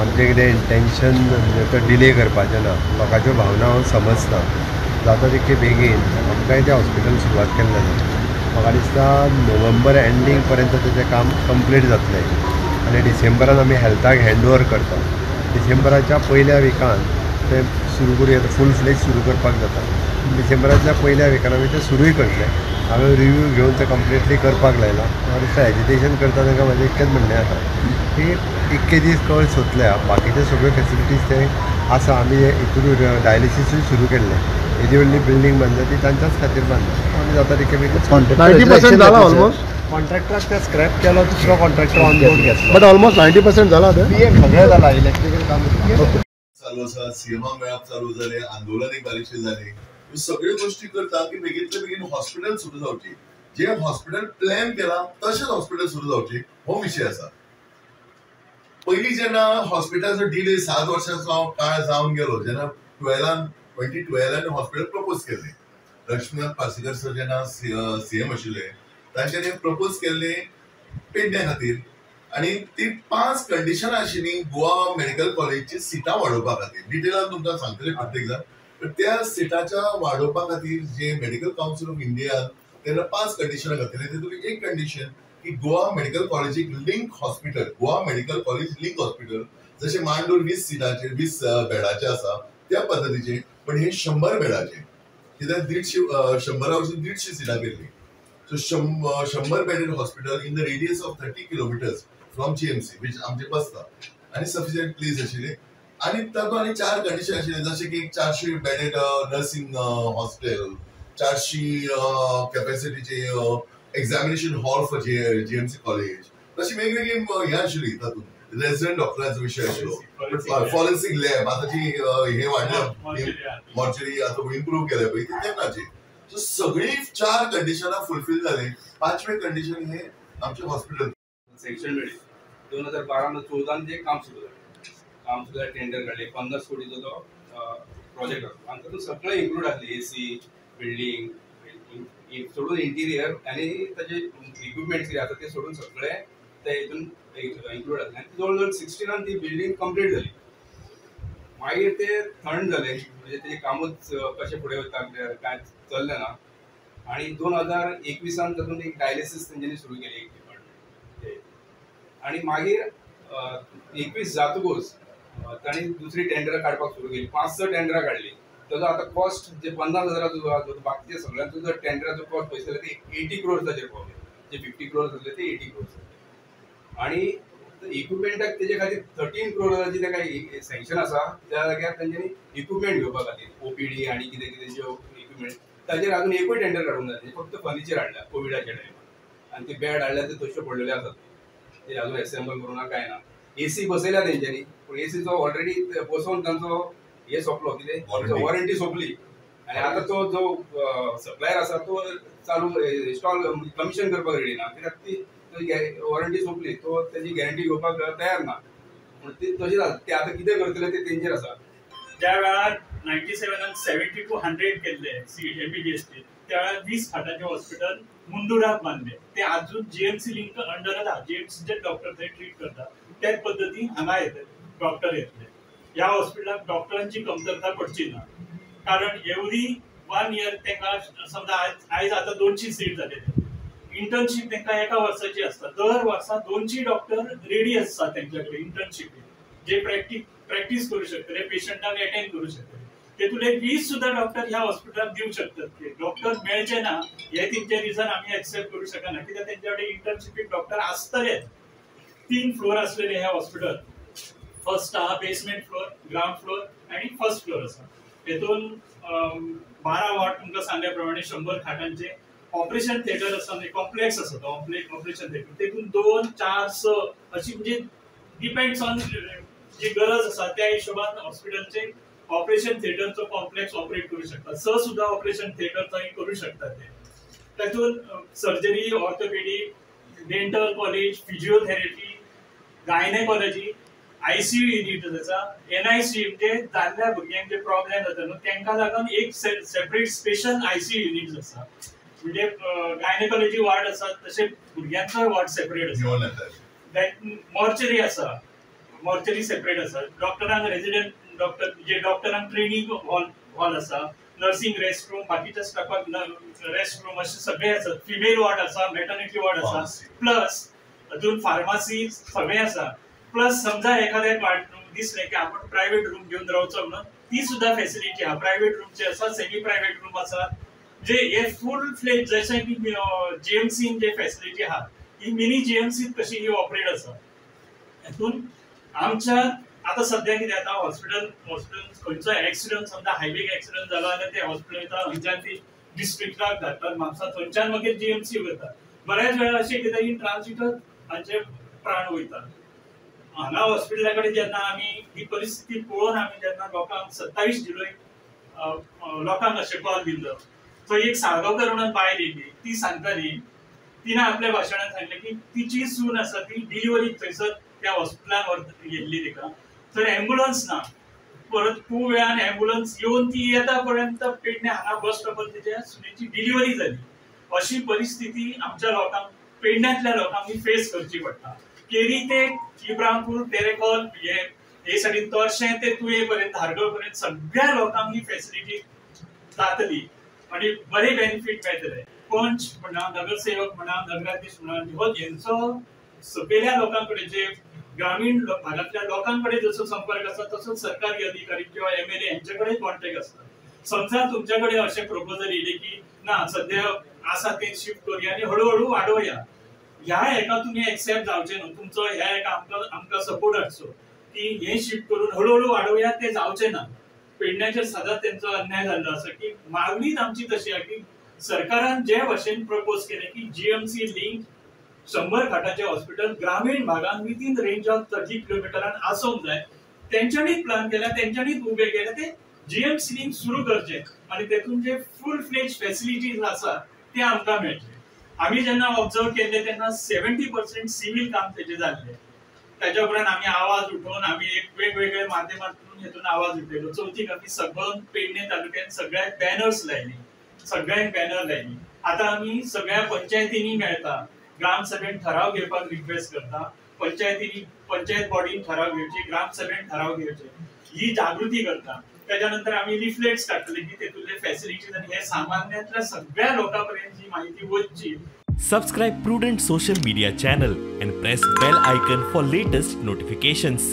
आमचें कितें इंटेन्शन म्हणजे तो डिले करपाचें ना. लोकांच्यो भावना हांव समजता. जाता तितके बेगीन आमकांय तें हॉस्पिटल सुरवात केल्लें जाता. म्हाका दिसता नोव्हेंबर एंडींग पर्यंत तेजें काम कंप्लीट जातलें आनी डिसेंबरान आमी हेल्थाक हँड ओवर करता. डिसेंबराच्या पयल्या विकान तें सुरू करूं येता, फूल फ्लेज सुरू करपाक जाता. डिसेंबराच्या पयल्या विकान आमी तें सुरूय करतले. हांवें रिव्यू घेवन तें कंप्लिटली करपाक लायलां. म्हाका दिसता एजिटेशन करता तांकां म्हाजें इतकेंच म्हणणें आसा की इतके दीस कळ सोदल्या, बाकीचे सगळ्यो फेसिलिटीज ते आसा. आमी हितून डायलिसीसूय सुरू केल्लें. येदी व्हडली बिल्डींग बांदल्या ती तांच्याच खातीर बांदल्या. आमी जाता तितके बेगीन 90% जाला ऑलमोस्ट. कॉन्ट्रॅक्टराक ते स्क्रॅप केलो, दुसरो कॉन्ट्रॅक्टर ऑन बोर्ड घेतलो. बट ऑलमोस्ट 90% जाला ते सगळें जाला, इलेक्ट्रिकल काम चालू आसा. सीएमाक मेळप चालू जालें, आंदोलन एक बारीकशें जालें. सगळ्यो गोष्टी करता की बेगीतले बेगीन हॉस्पिटल सुरू जावची. जे हॉस्पिटल प्लॅन केला तशेंच हॉस्पिटल सुरू जावची हो विशय आसा. पयलीं जेन्ना हॉस्पिटलाचो डिले 7 वर्सांचो काळ जावन गेलो, जेन्ना 2012 हॉस्पिटल प्रपोज केल्लें, लक्ष्मीनाथ पार्सेकर सर जेन्ना सीएम आशिल्ले तांच्यांनी प्रपोज केल्लें पेडण्या खातीर आनी ती 5 कंडिशनां आशिल्लीं गोवा मेडिकल कॉलेजची सिटां वाडोवपा खातीर. डिटेलान तुमकां सांगतले प्रत्येक जाण. पण त्या सिटाच्या वाडोवपा खातीर जे मेडिकल कावन्सिल ऑफ इंडियान तेन्ना 5 कंडिशनां घातलेली. तितून एक कंडिशन की गोवा मेडिकल कॉलेजीक link hospital, Goa medical college link hospital, जशें मांडूर 20 सिटाचेर 20 बेडाचे आसा त्या पद्दतीचे, पण हे 100 बेडाचे कित्याक 150 100 वरसून 150 सिटां केल्ली. So 100 bedded hospital in the radius of 30 kilometres from GMC which आमचे बसता आनी सफिशियंट प्लेस आशिल्ली. आनी तातूंत आनी 4 कंडिशन आशिल्ले, जशें की 400 bedded nursing hostel, 400 कॅपॅसिटीचे examination hall for GMC college, तशी वेगवेगळी हें आशिल्ली. तातूंत रेजिडंट डॉक्टरांचो विशय आशिल्लो, फॉरेन्सिक लॅब आतां जी हें वाडल्या मॉर्चरी आतां इम्प्रूव केल्या पळय ती तेन्नाची. सो सगळीं 4 कंडिशनां फुलफील जालीं. 5वें कंडिशन हें आमचें हॉस्पिटल सँक्शन मेळ्ळी 2012 14 जे काम सुरू जालें. काम सुरू जालें, टेंडर काडलें, 50 कोटीचो तो प्रोजेक्ट आसलो आनी तातूंत सगळें इन्क्लूड आसलें, एसी, बिल्डींग सोडून इंटिरियर आनी ताजे इक्विपमेंट्स कितें आसा ते सोडून सगळें ते हितून इन्क्लूड आसलें. आनी जवळ जवळ 16 ती बिल्डींग कंप्लीट जाली. मागीर ते थंड जालें, म्हणजे तेजें कामूच कशें फुडें वता कांय चल्लें ना. आनी 2021 तातूंत एक डायलिसीस तेंच्यांनी सुरू केली एक डिपार्टमेंट. आनी मागीर 21 जातकूच तांणी दुसरी टेंडरां काडपाक सुरू केली. 5-6 टेंडरां काडली. ताजो आतां कॉस्ट जे 50,000 बाकीचे सगळ्यांचो जर टेंडराचो कॉस्ट पळयत जाल्यार ते 80 क्रोर्साचेर पावले. जे 50 क्रोर्स आसले ते 80 क्रोर्स जाले. आनी इक्विपमेंटाक तेजे खातीर 13 क्रोर्साची ताका सँक्शन आसा. त्या जाग्यार तेंच्यांनी इक्विपमेंट घेवपा खातीर ओपीडी आनी कितें कितें ज्यो इक्विपमेंट ताजेर आजून एकूय टेंडर काडूंक ना. फक्त फर्निचर हाडल्या कोविडाच्या टायमार आनी ते बेड हाडल्या ते तश्यो पडलेले आसात, ते अजून एसेंबल करूं ना कांय ना. एसी बसयल्या तेंच्यांनी, पूण एसीचो ऑलरेडी बसोवन तांचो हे सोंपलो, कितें वॉरंटी सोंपली. आनी आतां तो जो सप्लायर आसा तो चालू इन्स्टॉल कमिशन करपाक रेडी ना, कित्याक ती वॉरंटी सोंपली, तो तेजी गॅरंटी घेवपाक तयार ना. पूण ती तशी आसा, ते आतां कितें करतले ते तेंचेर आसा. ज्या वेळार 97 70 to 100 केल्ले सीट MBBS, त्या वेळार 20 खाटांचे हॉस्पिटल मुंडुराक बांदले. ते अजून GMC link under आसा. GMCचे डॉक्टर थंय ट्रीट करता. त्याच पद्दतीन हांगा येतले डॉक्टर येतले. ह्या हॉस्पिटलाक डॉक्टरांची कमतरता पडची ना, कारण एवरी 1 इयर तांकां समजा आयज आतां 200 सीट जाले. इंटर्नशीप तांकां एका वर्साची आसता. दर वर्सा 200 डॉक्टर रेडी आसता तेंच्या कडेन इंटर्नशीप, जे प्रॅक्टीस करू शकतले, पेशंटाक अटेंड करू शकतले. तेतूंतले 20 सुद्दां डॉक्टर ह्या हॉस्पिटलाक दिवं शकतात. ते डॉक्टर मेळचे ना हे तेंचे रिजन आमी एक्सेप्ट करू शकना, कित्याक तेंच्या कडेन इंटर्नशिपीक डॉक्टर आसतले. 3 फ्लोर आसलेले हे हॉस्पिटल. फर्स्ट आहा बेसमेंट फ्लोर, ग्रावंड फ्लोर आनी फर्स्ट फ्लोर आसा. तेतून 12 वॉर्ड तुमकां सांगल्या प्रमाणे 100 खाटांचे ऑपरेशन थिएटर आसा, म्हणजे कॉम्प्लेक्स आसा तो ऑपरेशन थिएटर. तेतून 2, 4, 6 अशी म्हणजे डिपेंड्स ऑन जी गरज आसा त्या हिशोबान हॉस्पिटलचे ऑपरेशन थिएटरचो कॉम्प्लेक्स ऑपरेट करू शकता. 6 सुद्दां ऑपरेशन थिएटर थंय करू शकतात ते. तातूंत surgery, orthopaedic, dental college, physiotherapy, gynaecology, ICU unit आसा, NICU म्हणजे जाल्ल्या भुरग्यांक जे प्रॉब्लेम जाता न्हू तांकां लागून एक सेपरेट स्पेशल ICU unit आसा. म्हणजे गायनेकॉलॉजी वॉर्ड आसा, तशें भुरग्यांचोय वॉर्ड सेपरेट आसा. मॉर्चरी आसा, मॉर्चरी सेपरेट आसा, डॉक्टरांक रेजिडंट डॉक्टर जे डॉक्टरांक ट्रेनिंग हॉल आसा, नर्सिंग रेस्ट रूम, बाकीच्या स्टाफाक रेस्ट रूम अशे सगळे आसा. फिमेल वॉर्ड आसा, मॅटर्निटी वॉर्ड आसा, प्लस अजून फार्मासी सगळे आसा. प्लस समजा एखाद्या दिसलें की आपण प्रायव्हेट रूम घेवन रावचो म्हणून ती सुद्धा फॅसिलिटी आहा. प्रायव्हेट रूमचे आसा, सेमी प्रायव्हेट रूम आसा, जे हे फुल फ्लेज जशें की जीएमसीन जे फॅसिलिटी आहा ही मिनी जीएमसीत कशी ही ऑपरेट आसा. हेतून आमच्या आतां सद्या कितें जाता, हॉस्पिटल खंयचो एक्सिडंट समजा हायवेक एक्सिडंट जालो जाल्यार ते हॉस्पिटल वयता, थंयच्यान ती डिस्ट्रिक्टाक धाडटात म्हापसा, थंयच्यान मागीर जीएमसी वयता. बऱ्याच वेळार अशें कितें इन ट्रान्सिटच हांचे प्राण वयतात. हांगा हॉस्पिटला कडेन जेन्ना आमी ही परिस्थिती पळोवन आमी जेन्ना लोकांक 27 जुलय लोकांक अशें कॉल दिल्लो, थंय एक साळगांवकर म्हणून बायल येयली, ती सांगताली, तिणें आपल्या भाशणान सांगलें की तिची सून आसा ती डिलिव्हरी थंयसर त्या हॉस्पिटलान व्हेल्ली तिका, थंय एम्बुलन्स ना, परत खूब वेळान एम्बुलन्स येवन ती येता पर्यंत पेडणे हांगा बस स्टॉपार तिच्या सुनेची डिलिव्हरी जाली. अशी परिस्थिती आमच्या लोकांक, पेडण्यांतल्या लोकांक फेस करची पडटा. केरी ते इब्रामपूर तेरेखोल हे सायडीन तोरशें ते तुये पर्यंत हारगळ पर्यंत सगळ्या लोकांक ही फॅसिलिटी जातली आनी बरे बेनिफीट मेळटले. पंच म्हणा, नगरसेवक म्हणा, नगराधीश म्हणा, हो हेंचो सकयल्या लोकां कडेन जे ग्रामीण भागांतल्या लोकां कडेन जसो संपर्क आसा तसोच सरकारी अधिकारी किंवा एमएलए हेंचे कडेन कॉन्टेक्ट आसता. समजा तुमच्या कडेन अशें प्रपोजल येयलें की ना सद्या आसा तें शिफ्ट करुया आनी हळूहळू वाडोवया, ह्या हेका तुमी एक्सेप्ट जावचे न्हू, तुमचो ह्या हेका आमकां सपोर्ट आसचो की हें शिफ्ट करून हळूहळू वाडोवया, तें जावचें ना. पेडण्याचेर सदांच तेंचो अन्याय जाल्लो आसा की मागणीच आमची तशी आसा की सरकारान जे भशेन प्रपोज केलें की जीएमसी लिंक 100 खाटाचें हॉस्पिटल ग्रामीण भागान विदीन रेंज ऑफ 30 किलोमिटरान आसूंक जाय, तेंच्यांनीच प्लान केल्या, तेंच्यांनीच उबें केलें, ते जीएमसी लिंक सुरू करचें आनी तेतून जे फूल फ्लेज फॅसिलिटीज आसा ते आमकां मेळचे. आमी जेन्ना ऑब्जर्व केल्ले तेन्ना 70% सिवील काम तेजें जाल्लें. ताच्या उपरांत आमी आवाज उठोवन आमी एक वेगवेगळे माध्यमांतून हेतून आवाज उठयलो. चवथीक आमी सगळ्यां पेडणे तालुक्यान सगळ्यांक बॅनर्स लायली, सगळ्यांक बॅनर लायली. आतां आमी सगळ्या पंचायतींनी मेळटा, ग्रामसभेन ठराव घेवपाक रिक्वेस्ट करता, पंचायतींनी पंचायत बॉडीन ठराव घेवचे, ग्रामसभेन ठराव घेवचे, ही जागृती करता. त्याच्या नंतर आमी लिफलेट्स काडटले की तेतूंतले फॅसिलिटीज आनी हे सामान्यांतल्या सगळ्या लोकां पर्यंत जी माहिती वचची. Subscribe Prudent social media channel and press bell icon for latest notifications.